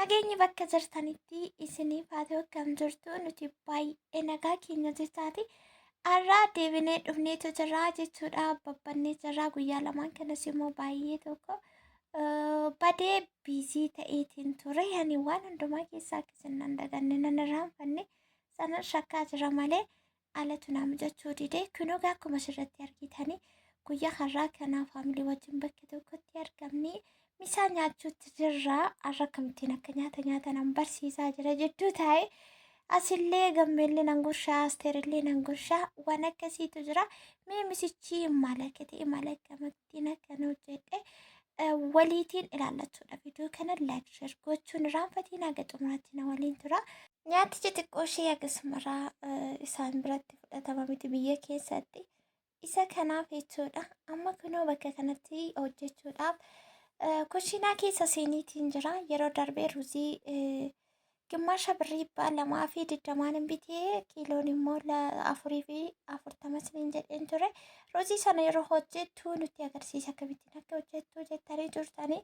Nageenyi bakka jirtanitti isiniif haa ta'u. Akkam jirtu? Nuti baay'ee nagaa keenya jechaati. Har'aa deebinee dhufneetu jirra jechuudha. Babbannee jirra guyyaa lamaan kanas immoo baay'ee tokko badee busy ta'eetiin ture. Ani waan hundumaa keessaa akka isin nan daganne nan irraanfanne sana shakkaa jira malee alatu naa mijachuu dide. Kunoo akkuma asirratti argitanii guyyaa har'aa kana family wajjin bakka tokkotti argamne misaa nyaachuutti jirra. Har'a akkamittiin akka nyaata nyaatan an barsiisaa jira jidduu taa'e. Asillee gammeellee nan gurshaa, asteerillee nan gurshaa, waan akkasiitu jira. Mee misichi maal akka ta'e, maal akkamittiin akka nu hojjedhe waliitiin ilaallachuudha. Viidiyoo kana like, share gochuun irraanfatiin haga xumuraatti na waliin tura. Nyaatichi xiqqoo ishee akkasumarraa isaan biratti fudhatama miti biyya keessatti. Isa kanaaf jechuudha. Amma kunoo bakka kanatti hojjechuudhaaf kushiinaa keessa seeniitiin jira. Yeroo darbee ruuzii gimmaasha birrii 220n hin bitee, kiiloon immoo 440 siniin jedheen ture. Ruuzii sana yeroo hojjettu nutti agarsiisa, akkamittiin akka hojjettu jettanii turtanii.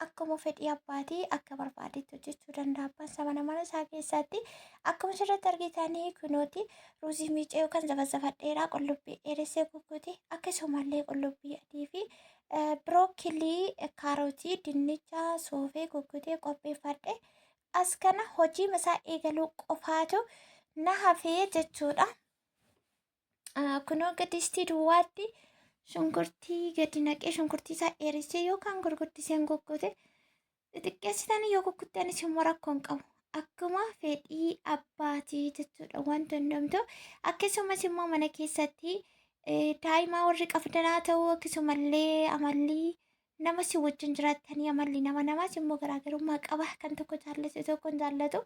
Akkuma fedhii abbaatii akka barbaadetti hojjechuu danda'a abbaan sama mana isaa keessatti. Akkuma asirratti argitanii kunooti ruuzii miicee yookaan zafazafadheeraa, qullubbii dheeressee kukkute, akkasumallee qullubbii adii fi broccoli, kaarotii, dinnicha soofee kukkutee qopheeffadhe. As kana hojii masaa eegaluu qofaatu na hafee jechuudha. Kunoo gadistii duwwaatti shunkurtii gadi naqee, shunkurtii isaa dheeressee yookaan gurguddiseen kukkute. Xixiqqeessitanii yoo kukkuttanis immoo rakkoo hin qabu. Akkuma fedhii abbaatii jechuudha wanti hundumtuu. Akkasumas immoo mana keessatti daa'ima warri qabdanaa ta'uu, akkasumallee amalli nama si wajjin jiraatanii, amalli nama namaas immoo garaagarummaa qaba. Kan tokko jaallatu tokko hin jaallatu.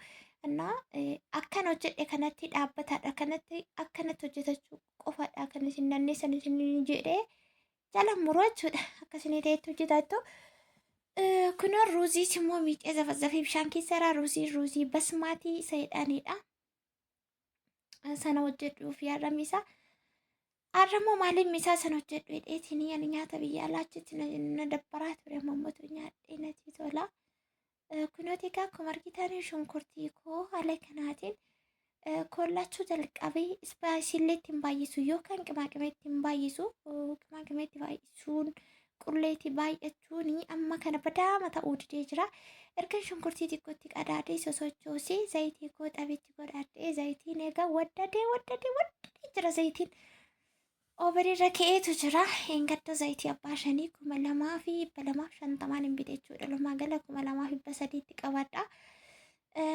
Innaa akkan hojjedhe kanatti dhaabbataadha. Kanatti akkanatti hojjetachuu qofaadha kan isin dandeessan isin jedhee jala muruu jechuudha. Akkasinii ta'etti hojjetattu. Kunoo ruuziis immoo miicee zafazafee bishaan keessa jira. Ruuzii ruuzii basmaatii isa jedhanidha. Sana hojjedhuuf yaadame isaa. Har'a immoo maaliif misaa sana hojjedhu jedheetiin ani nyaata biyya alaa achitti na dabbaraa ture, amma immoo nyaadhee natti tola. Kunooti egaa akkuma argitan shunkurtii koo haala kanaatiin kollachuu jalqabee, spicyllee ittiin baay'isu yookaan qimaaqima ittiin baay'isu, qimaaqima itti baay'isuun qulleetii baay'achuun amma kana badaama ta'uu didee jira. Erga shunkurtii xiqqootti qadaadee sosochoosee, zayitii koo xabitti godhadhee, zayitiin egaa waddadee waddadee waddadee jira zayitiin. Ovenirra ka'eetu jira. Eengadda zayitii abbaa shanii 2250n hin bite jechuudha. Walumaa gala 2300tti qabadha.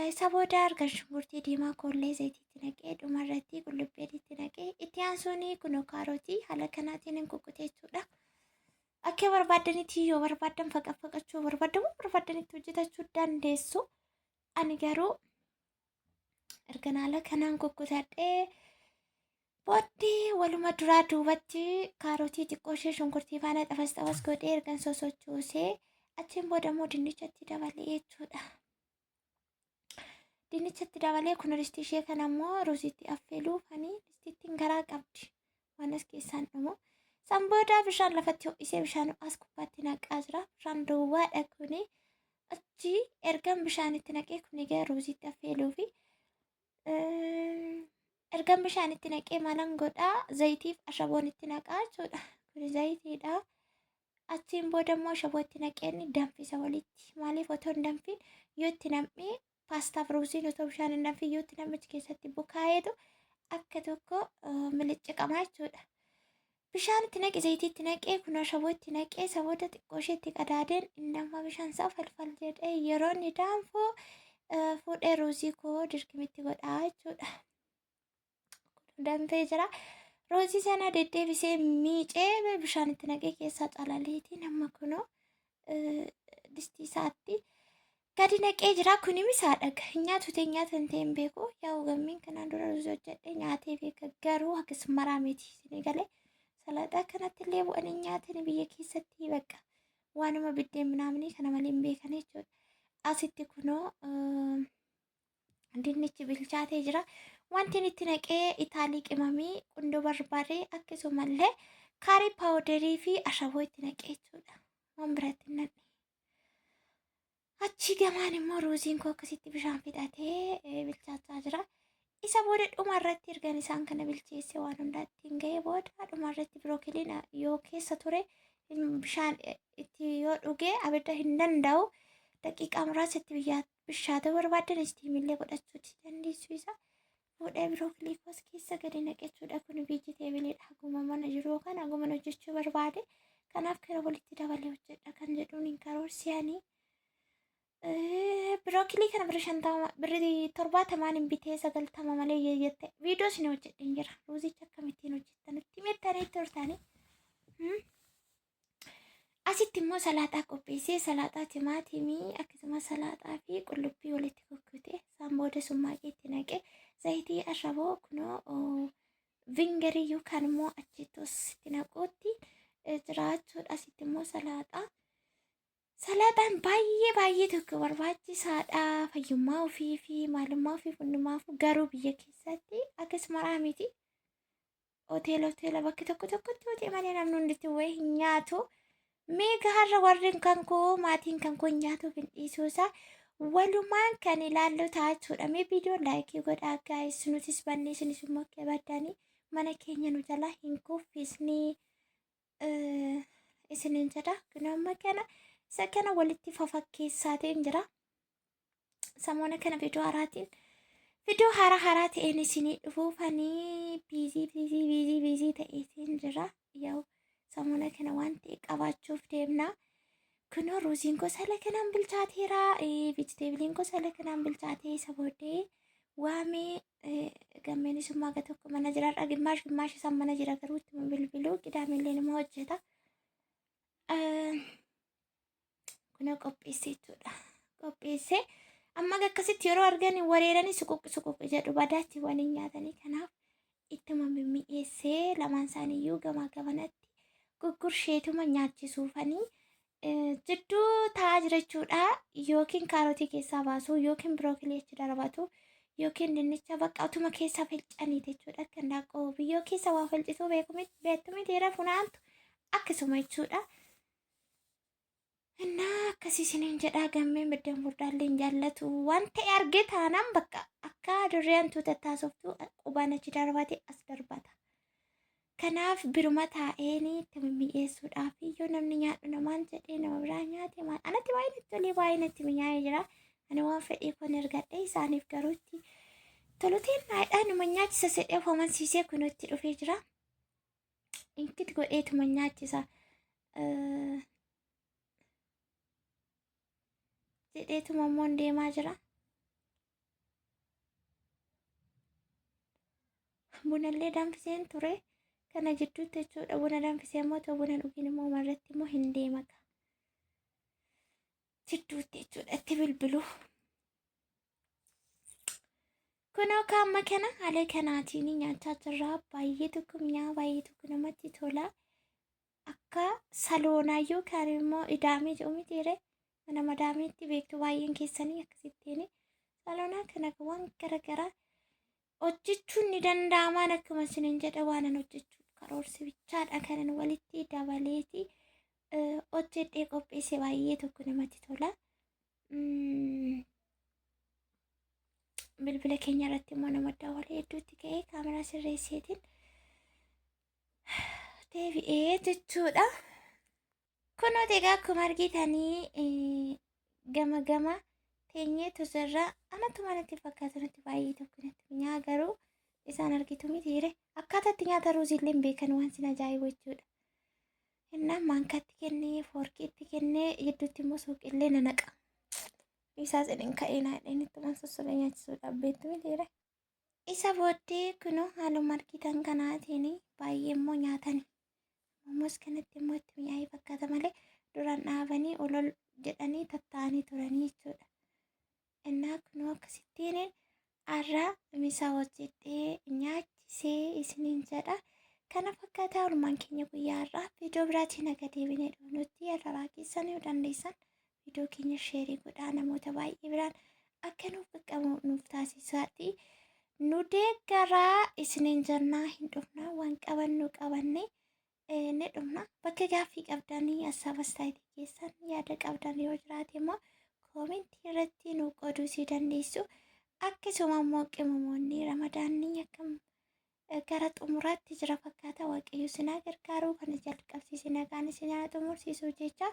Isa booda argan shunkurtii diimaa koollee zayitiitti naqee, dhumarratti qullubbii adiitti naqee, itti aansuun kunoo kaarotii haala kanaatiin hin kukkute jechuudha. Akka barbaaddanitti yoo barbaaddan faqaffaqachuu barbaaddan barbaaddanitti hojjetachuu dandeessu. Ani garuu ergan haala kanaan kukkutadhee booddee waluma duraa duubatti kaarotii xiqqoo ishee shunkurtii faana xafas xafas godhee ergan sosochoosee, achiin booda immoo dinnichatti dabalee jechuudha. Dinnichatti dabalee kun ristii ishee kana immoo ruuziitti affeeluufanii ristiittiin garaa qabdi waan as keessaan dhumu. San booda bishaan lafatti ho'isee bishaan as gubbaatti naqaa jira. Bishaan duwwaadha kuni. Achi ergan bishaan itti naqee, kun egaa ruuziitti affeeluufi. Ergan bishaan itti naqee maalan godhaa? Zayitiif ashaboon itti naqaa jechuudha. Kun zayitiidha. Achiin booda immoo ashaboo itti naqeen danfisa walitti. Maaliif otoo hin danfin yoo itti nam'ee, paastaaf ruuziin otoo bishaan hin danfin yoo itti nam'ichi keessatti bukaa'eetu akka tokko milicciqamaa jechuudha. Bishaan itti naqe, zayitii itti naqee, kun ashaboo itti naqee, isa booda xiqqoo ishee itti qadaadeen inni amma bishaan isaa falfal jedhee yeroo inni danfu fuudhee ruuzii koo dirqimitti godhaa jechuudha. Danfee jira. Ruuzii sana deddeebisee miicee bishaan itti naqee keessaa calaleetiin amma kunoo distii isaatti gadi naqee jira. Kuni misaadha. Nyaatu ta'e nyaata hin ta'e hin beeku. Yaa'u gammiin kanaan dura ruuzii hojjedhee nyaatee beeka. Garuu akkas maraa miti. Isinii galee salaxaa kanatti illee bu'anii nyaatanii biyya keessatti bakka waanuma biddeen minaamnii kana malee hin beekan jechuudha. Asitti kunoo dinnichi bilchaatee jira. Wanti inni itti naqee itaalii qimamii, qundoo barbaree, akkasumallee curry powderii fi ashaboo itti naqee jechuudha. Waan biratti hin naqne. Achii gamaan immoo ruuziin koo akkasitti bishaan fixatee bilchaachaa jira. Isa booda dhuma irratti ergan isaan kana bilcheesse waan hundaa ittiin ga'ee booda dhuma irratti birookiliin yoo keessa ture bishaan itti yoo dhuge abidda hin danda'u. Daqiiqaa muraasa itti bishaatee barbaadan istiimillee godhachuu dandeessu isa. Fuudhee birookilii koos keessa gadi naqechuudha. Kun veejiteebiliidha. Haguma mana jiru yookaan haguma hojjechuu barbaade. Kanaaf kira walitti dabalee hojjedha kan jedhuun hin karoorsiyanii. Birookilii kana birri 50 birri 70n hin bitee 90 malee jette viidiyoo isin hojjedheen jira. Ruuzicha akkamittiin hojjettan itti mettanii turtanii. Asitti immoo salaaxaa qopheessee salaaxaa timaatimii akkasumas salaaxaa fi qullubbii walitti kukkutee isaan booda summaaqii itti naqee zayitii ashaboo kunoo vingarii yookaan immoo achittos itti naquutti jiraachuudha. Asitti immoo salaaxaa. Salaaxaan baay'ee baay'ee tokko barbaachisaadha. Fayyummaa ofii fi maalummaa ofii hundumaaf garuu biyya keessatti akkasuma miti. Hoteela hoteela bakki tokko tokkotti hoteela malee namni hundi wayii hin nyaatu. Mee gaarra warreen kan koo maatiin kan koo nyaatuuf hin dhiisuu isaa walumaan kan ilaallu ta'a. Mee viidiyoo like godhaa guys, nutis bannee isinis immoo akka baddanii mana keenya nu jalaa hin kuffisnee isiniin jedha. Kun amma kana isa kana walitti fafakkeessaatiin jira. Samoona kana viidiyoo haaraatiin viidiyoo haaraa haaraa ta'een isinii dhufuufanii busy busy busy busy ta'eetiin jira. Yaa'u samoona kana waan ta'e qabaachuuf deemna. Kunoo ruuziin gosa haala kanaan bilchaateera. Veejiteebiliin gosa haala kanaan bilchaatee isa booddee waamee gammeenis immoo aga tokko mana jira. Gimmaash gimmaash isaan mana jira garuu ittuma bilbiluu qidaameellee nama hojjeta. Kunoo qopheessee jechuudha. Qopheessee amma akkasitti yeroo argan wareeranii suquq suquq jedhu badaatti waan hin nyaatanii kanaaf ittuma mimmi'eessee lamaan isaaniiyyuu gamaa gamanatti guggursheetuma nyaachisuufanii jidduu taa'aa jira jechuudha. Yookiin kaarotii keessaa baasuu yookiin birookilii achi darbatu yookiin dinnicha bakka utuma keessaa filcanii jechuudha. Akka indaaqqoo biyyoo keessa waa filcituu beektu miti funaantu akkasuma jechuudha. Innaa akkasii isiniin jedhaa gammeen biddeen furdaallee hin jaallatu waan ta'e arge taanaan bakka akka adurree hantuuta taasoftu qubaan achi darbate as darbata. Kanaaf biruma taa'een itti mimmi'eessuudhaaf yoo namni nyaadhu namaan jedhee nama biraa nyaate maal anatti baay'ee natti tolee baay'ee natti mi'aayee jira. Ani waan fedhii koon ergadhe isaaniif garuu itti toluteen naadhaa numa nyaachisa sedhee of amansiisee kun itti dhufee jira. Inkit godheetuma nyaachisa. Jedheetuma immoo deemaa jira. Bunallee danfiseen ture. Kana jidduutti jechuudha. Buna danfisee immoo ta'u buna dhugin immoo marratti immoo hin deemaka. Jidduutti jechuudha itti bilbilu. Kunoo kaamma kana haala kanaatiin nyaachaa jirra. Baay'ee tokko mi'aa baay'ee tokko namatti tola. Akka saloonaa yookaan immoo idaamee jedhu mitiire mana madaameetti beektu baay'een keessanii akkasittiin saloonaa kana waan garaagaraa hojjechuun ni danda'amaan akkuma isiniin jedha waan an hojjechuuf karoorsi bichaadha kanan walitti dabaleeti hojjedhee qopheesse baay'ee tokko namatti tola. Bilbila keenya irratti immoo nama dabalee hedduutti ka'ee kaameraa sirreesseetiin deebi'ee jechuudha. Kunoo egaa akkuma argitanii gama gama teenyeetu jirra. Anatuma natti fakkaata natti baay'ee tokko natti mi'aa garuu isaan argitu mitiire akkaataa itti nyaata ruuzii illee hin beekan waan sin ajaa'ibu jechuudha. Innaan maankaatti kennee foorkiitti kennee gidduutti immoo suuqillee nanaqa. Isaas hin ka'ee naa jedheen ittuma sossobee nyaachisuudhaaf beektu mitiire. Isa booddee kunoo haaluma argitan kanaatiin baay'ee immoo nyaatani. Ammas kanatti immoo itti mi'aayee fakkaata malee duraan dhaabanii ol ol jedhanii tattaa'anii turanii jechuudha. Innaa kunoo akkasittiin har'a misaa hojjedhee nyaachisee isiniin jedha. Kana fakkaataa oolmaan keenya guyyaa har'aa viidiyoo biraatiin aga deebinee dhufnutti har'aa keessan yoo dandeessan viidiyoo keenya share godhaa namoota baay'ee biraan akka nuuf qaqqabu nuuf taasisaati. Nu deeggaraa isiniin jennaa hin dhufna waan qabannu qabanne ni dhufna. Bakka gaaffii qabdanii hassaaba istaayitii keessan yaada qabdan yoo jiraate immoo Koomentii irratti nu qooduu si dandeessu. Akkasuma immoo qimamoonni ramadaanni akkam gara xumuraatti jira fakkaata. Waaqayyo sinaa gargaaruu kana jalqabsiise nagaan isin haa xumursiisu jecha.